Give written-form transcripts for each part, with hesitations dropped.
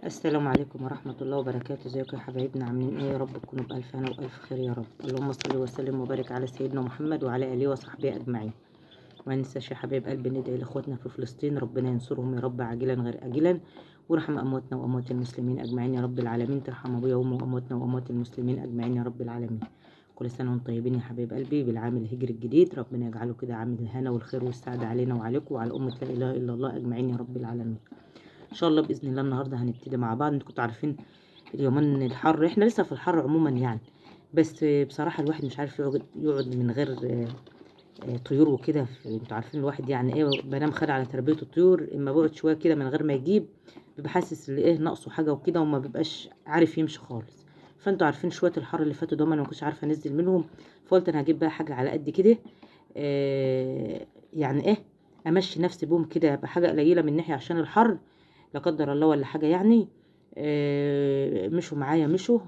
السلام عليكم ورحمة الله وبركاته. ازيكم يا حبايبنا؟ عاملين ايه؟ يا رب تكونوا بألف هنا وألف خير يا رب. اللهم صل وسلم وبارك على سيدنا محمد وعلى آله وصحبه أجمعين. ما ننساش يا حبايب قلبي ندعي لاخواتنا في فلسطين، ربنا ينصرهم يا رب عاجلا غير آجلا، وارحم أمواتنا وأموات المسلمين أجمعين يا رب العالمين. ترحم أبويا وأمي وأمواتنا وأموات المسلمين أجمعين يا رب العالمين. كل سنة وانتم طيبين يا حبايب قلبي بالعام الهجري الجديد، ربنا يجعله كده عام الهنا والخير والسعادة علينا وعليكم وعلى أمة لا إله إلا الله أجمعين يا رب العالمين. ان شاء الله باذن الله النهارده هنبتدي مع بعض. انتوا كنتوا عارفين اليومين الحر، احنا لسه في الحر عموما يعني، بس بصراحة الواحد مش عارف يقعد من غير طيور وكده. انتوا عارفين الواحد يعني ايه، بنام خد على تربيه الطيور، اما بقعد شوية كده من غير ما يجيب بيبقى حاسس ان ايه ناقصه حاجة وكده، وما بيبقاش عارف يمشي خالص. فانتوا عارفين شوية الحر اللي فاتوا دول انا ما كنتش عارفه انزل منهم، فقلت انا هجيب بقى حاجة على قد كده، يعني ايه امشي نفسي بهم كده بحاجة قليله من ناحية عشان الحر لا قدر الله ولا حاجة يعني. مشوا معايا، مشوا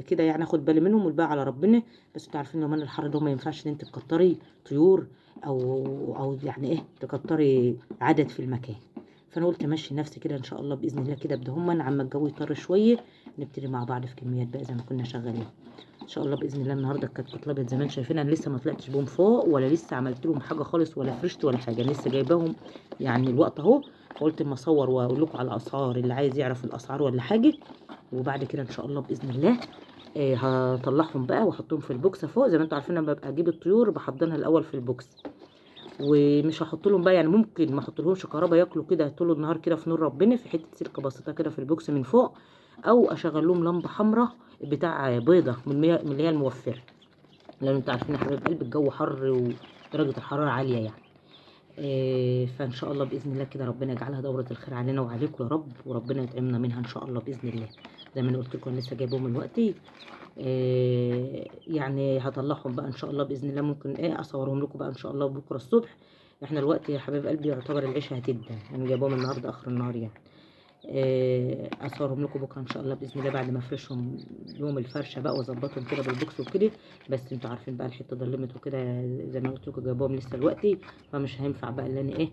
كده يعني، اخد بالي منهم والباقي على ربنا. بس انتوا عارفين لو الحر ده ما ينفعش ان انت تكتري طيور او يعني ايه تكتري عدد في المكان. فانا قلت امشي نفسي كده ان شاء الله باذن الله كده بدهم عما الجو يطر شوية نبتدي مع بعض في كميات بقى زي ما كنا شغالين ان شاء الله باذن الله. النهارده الكتكوت الابيض زي ما انتم شايفين انا لسه ما طلعتش بهم فوق، ولا لسه عملت لهم حاجة خالص، ولا فرشت ولا حاجة، لسه جايباهم يعني الوقت اهو. فقلت اما اصور واقول لكم على الاسعار اللي عايز يعرف الاسعار ولا حاجة، وبعد كده ان شاء الله باذن الله هطلعهم بقى واحطهم في ال box فوق. زي ما انتم عارفين انا ببقى اجيب الطيور بحضنها الاول في ال box، ومش هحط لهم بقى يعني ممكن ما احط لهمش كهرباء، ياكلوا كده طول النهار كده في نور ربنا، في حتة سلك بسيطة كده في ال box من فوق، او اشغل لهم لمبة حمراء بتاع بيضة من اللي هي الموفره، لان انتوا عارفين يا حبايب قلبي الجو حر ودرجة الحرارة عالية يعني. فان شاء الله باذن الله كده ربنا يجعلها دوره الخير علينا وعليكم يا رب، وربنا يطعمنا منها ان شاء الله باذن الله. زي ما انا قلت لكم انا لسه جايبهم من وقتي، يعني هطلعهم بقى ان شاء الله باذن الله، ممكن ايه اصورهم لكم بقى ان شاء الله بكره الصبح. احنا الوقت يا حبايب قلبي يعتبر العشاء هتبدا، انا جايبهم النهارده اخر النهار يعني. اصورهم لكم بكره ان شاء الله باذن الله بعد ما افرشهم يوم الفرشة بقى واظبطهم كده بال box وكده. بس انتوا عارفين بقى الحتة ضلمت وكده زي ما قلت لكم جايبهم لسه دلوقتي، فمش هينفع بقى ان انا ايه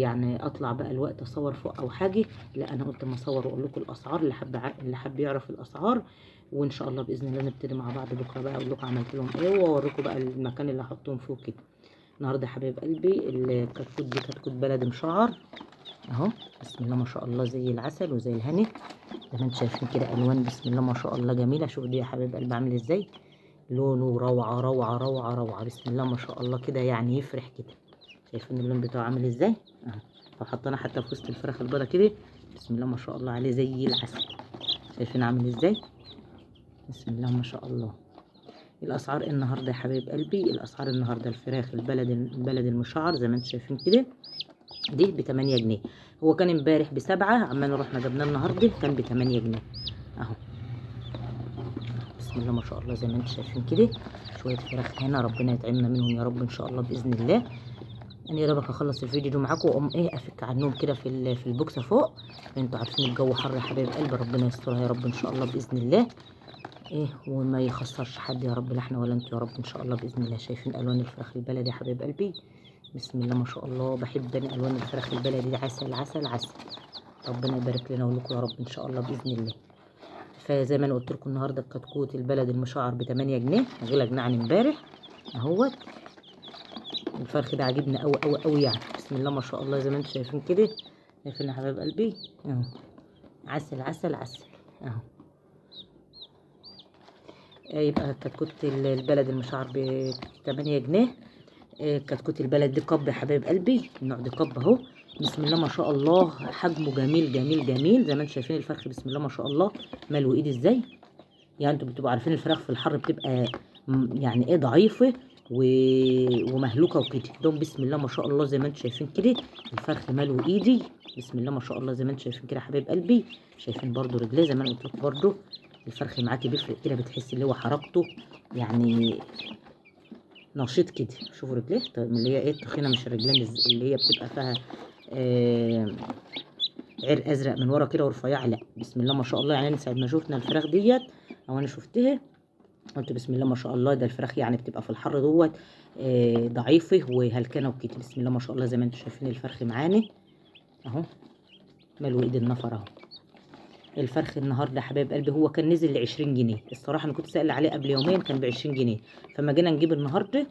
يعني اطلع بقى الوقت اصور فوق او حاجة، لا انا قلت ما اصور واقول لكم الاسعار اللي حب يعرف الاسعار. وان شاء الله باذن الله نبتدي مع بعض بكره بقى اقول لكم عملت لهم ايه واوريكم بقى المكان اللي هحطهم فيه كده. النهارده يا حبايب قلبي الكتكوت دي كتكوت بلد مشعر اهو، بسم الله ما شاء الله زي العسل وزي الهني زي ما انتم شايفين كده، الوان بسم الله ما شاء الله جميلة. شوف دي يا حبايب قلبي عامل ازاي، لونه روعه روعه روعه روعه بسم الله ما شاء الله كده، يعني يفرح كده. شايفين اللون بتاعه عامل ازاي اهو، لو حطينا حتى في وسط الفراخ البيضة كده بسم الله ما شاء الله عليه زي العسل. شايفين عامل ازاي بسم الله ما شاء الله. الاسعار النهارده يا حبايب قلبي، الاسعار النهارده الفراخ البلد المشعر زي ما انتم شايفين كده دي ب 8 جنيه، هو كان امبارح ب7، عمال رحنا جبناه النهارده كان ب 8 جنيه اهو بسم الله ما شاء الله زي ما انتم شايفين كده. شوية فراخ هنا ربنا يطعمنا منهم يا رب ان شاء الله باذن الله. انا يا دوبك هخلص الفيديو ده معاكم واقوم ايه افك عنهم كده في ال box فوق. انتوا عارفين الجو حر يا حبايب قلبي، ربنا يسترها يا رب ان شاء الله باذن الله ايه، وما يخسرش حد يا رب، لا احنا ولا انتوا يا رب ان شاء الله باذن الله. شايفين الوان الفراخ البلدي يا حبايب قلبي بسم الله ما شاء الله، بحب انا الوان الفراخ البلدي دي، عسل عسل عسل. ربنا يبارك لنا ولكم يا رب ان شاء الله باذن الله. فزي ما انا قلت لكم النهارده الكتكوت البلد المشعر ب 8 جنيه، غلى جنيه عن امبارح اهوت. الفرخ ده عاجبني قوي قوي قوي يعني بسم الله ما شاء الله زي ما انتم شايفين كده. شايفين يا حبايب قلبي اهو عسل عسل عسل اهو. يبقى كتكوت البلد المشعر ب 8 جنيه. كتكوت البلد دي كب يا حبايب قلبي، النوع ده كب اهو بسم الله ما شاء الله، حجمه جميل جميل جميل زي ما انتم شايفين. الفرخ بسم الله ما شاء الله ماله ايد ازاي، يعني انتوا بتبقوا عارفين الفراخ في الحر بتبقى يعني ايه ضعيفة ومهلوكه وكده. دوم بسم الله ما شاء الله زي ما انتم شايفين كده الفرخ ماله ايدي بسم الله ما شاء الله زي ما انتم شايفين كده يا حبايب قلبي. شايفين برده رجليه زي ما انا قلت لكم، برده الفرخ معاكي بيفرق كده، بتحس اللي هو حركته يعني نشيط كده. شوفوا رجليه اللي هي ايه التخينه، مش الرجلين اللي هي بتبقى فيها عرق ازرق من ورا كده ورفيعه، لا بسم الله ما شاء الله. يعني ساعة ما شفنا الفراخ ديت او انا شفتها قلت بسم الله ما شاء الله ده الفراخ يعني بتبقى في الحر دوت ضعيفة وهلكانه وكده. بسم الله ما شاء الله زي ما انتم شايفين الفرخ معانا اهو ملو ايد النفر اهو. الفرخ النهارده حبايب قلبي هو كان نزل ل 20 جنيه. الصراحة انا كنت سائله عليه قبل يومين كان ب 20 جنيه، فما جينا نجيب النهارده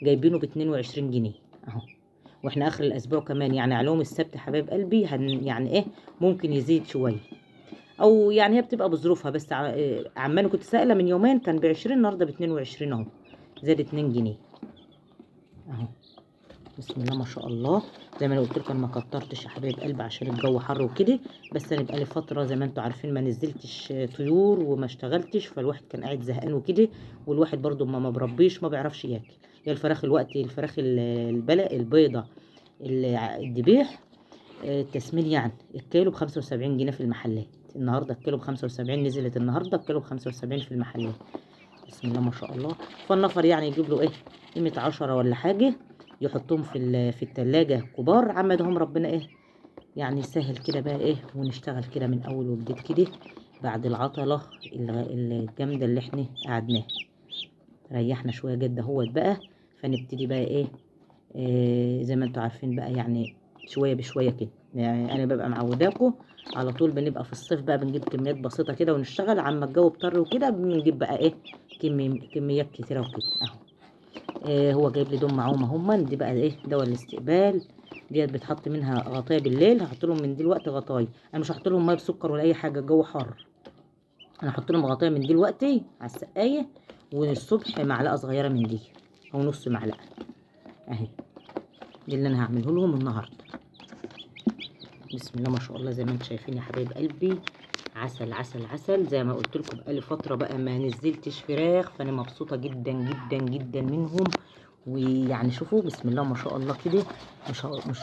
جايبينه ب 22 جنيه اهو، واحنا اخر الاسبوع كمان يعني علوم السبت حبايب قلبي يعني ايه ممكن يزيد شوية، او يعني هي بتبقى بظروفها. بس عمال كنت سائله من يومين كان ب 20، النهارده ب 22 اهو، زاد 2 جنيه اهو. بسم الله ما شاء الله. زي ما انا قلت لكم انا ما كترتش يا حبايب قلبي عشان الجو حر وكده، بس انا بقالي فترة زي ما انتم عارفين ما نزلتش طيور وما اشتغلتش، فالواحد كان قاعد زهقان وكده، والواحد برضو ما بربيش ما بيعرفش ياكل. يا الفراخ الوقت، الفراخ البلق البيضة الذبيح التسمين يعني الكيلو ب 75 جنيه في المحلات. النهارده الكيلو ب 75، نزلت النهارده الكيلو ب 75 في المحلات. بسم الله ما شاء الله. فالنفر يعني يجيب له ايه قيمة 10 ولا حاجة، يحطهم في التلاجة كبار، عمدهم ربنا ايه يعني يسهل كده بقى ايه، ونشتغل كده من اول وجديد كده بعد العطلة الجامدة اللي احنا قعدناها. ريحنا شوية جدا اهوت بقى، فنبتدي بقى ايه، زي ما انتوا عارفين بقى يعني شوية بشوية كده. يعني انا ببقى معوداكم على طول، بنبقى في الصيف بقى بنجيب كميات بسيطة كده ونشتغل، عما الجو بطر وكده بنجيب بقى ايه كميات كتيرة وكده اهو. هو جايب لي دم معومه هما دي بقى ايه دواء الاستقبال ديت، بتحط منها غطايه بالليل. هحط لهم من دلوقتي غطايه، انا مش هحط لهم مية بسكر ولا اي حاجة، الجو حر. انا هحط لهم غطايه من دلوقتي على السقاية، والصبح معلقه صغيرة من دي او نص معلقه اهي، دي اللي انا هعمله لهم النهارده. بسم الله ما شاء الله. زي ما انتم شايفين يا حبايب قلبي عسل عسل عسل. زي ما قلت لكم بقالي فترة بقى ما نزلتش فراخ، فانا مبسوطة جدا جدا جدا منهم. ويعني شوفوا بسم الله ما شاء الله كده، مش مش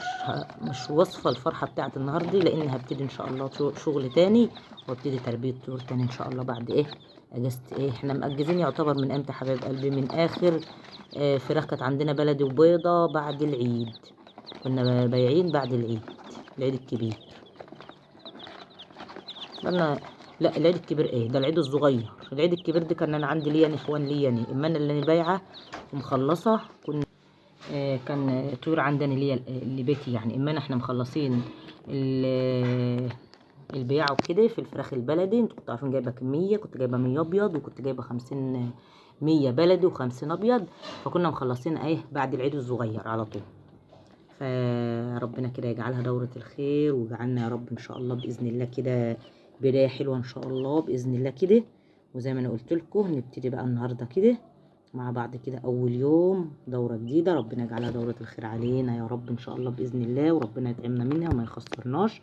مش وصفه الفرحة بتاعت النهارده، لان هبتدي ان شاء الله شغل تاني، وابتدي تربيه طيور تاني ان شاء الله بعد ايه اجازه ايه. احنا مأجزين يعتبر من امتى حبايب قلبي؟ من اخر فراخ كانت عندنا بلدي وبيضه بعد العيد، كنا بايعين بعد العيد، العيد الكبير. انا لا العيد الكبير ايه ده، العيد الصغير. العيد الكبير ده كان انا عندي ليا اخوان ليا، اما انا اللي بايعه ومخلصه كنا كان طيور عندنا ليا لبيتي يعني، اما احنا مخلصين البياعه وكده في الفراخ البلدي. انتوا كنتوا عارفين جايبه كمية، كنت جايبه 100 ابيض وكنت جايبه 50، 100 بلدي و50 ابيض، فكنا مخلصين ايه بعد العيد الصغير على طول. فربنا كده يجعلها دورة الخير، ويجعلنا يا رب ان شاء الله باذن الله كده بداية حلوة ان شاء الله باذن الله كده. وزي ما انا قلت لكم نبتدي بقى النهارده كده مع بعض كده اول يوم دورة جديدة، ربنا يجعلها دورة الخير علينا يا رب ان شاء الله باذن الله، وربنا يطعمنا منها وما يخسرناش.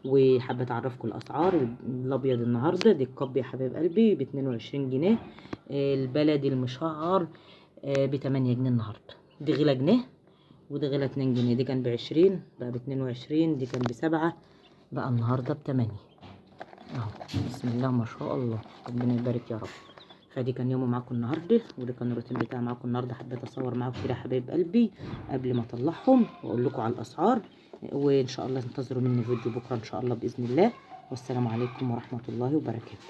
وحابة اعرفكم الاسعار. الابيض النهارده دي الكب يا حبايب قلبي ب 22 جنيه، البلدي المشعر ب 8 جنيه النهارده، دي غلا جنيه ودي غلا 2 جنيه، دي كان ب20 بقى ب22، دي كان ب7 بقى النهارده ب8 اهو. بسم الله ما شاء الله، ربنا يبارك يا رب. فدي كان يومه معاكم النهارده، وده كان الروتين بتاعي معاكم النهارده. حبيت اصور معاكم كده حبايب قلبي قبل ما اطلعهم واقول لكم على الاسعار، وان شاء الله انتظروا مني فيديو بكره ان شاء الله باذن الله. والسلام عليكم ورحمة الله وبركاته.